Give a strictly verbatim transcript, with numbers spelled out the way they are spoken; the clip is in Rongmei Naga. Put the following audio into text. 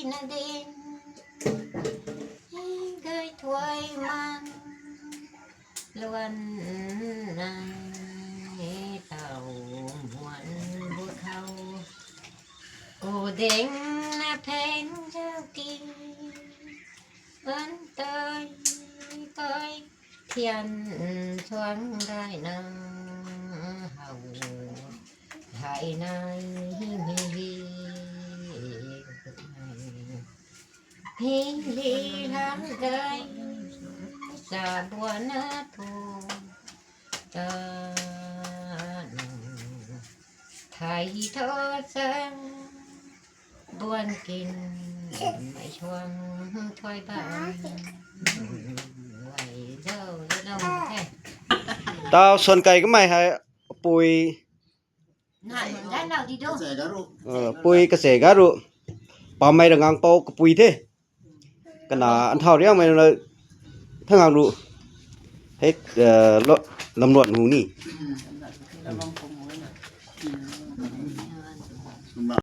na din, gay thuai man, luan nai tau muan bu khou, ku ding na pheng zau ki, ban tai kai thian chuang dai na, hau hai nai hi hi hi. Hing hi ham dai sa buan na thu ta na, thai hi tho sa buan kin mai suang thuai ba wai zau zau the. Tau suan kai kamei hei pui, na dan lau di do. Pui kache garu. Pamei ra ngang pou kapui the. Kana an thau riangmei na thang ngang ru. Hei, lamluan hu ni. Sumna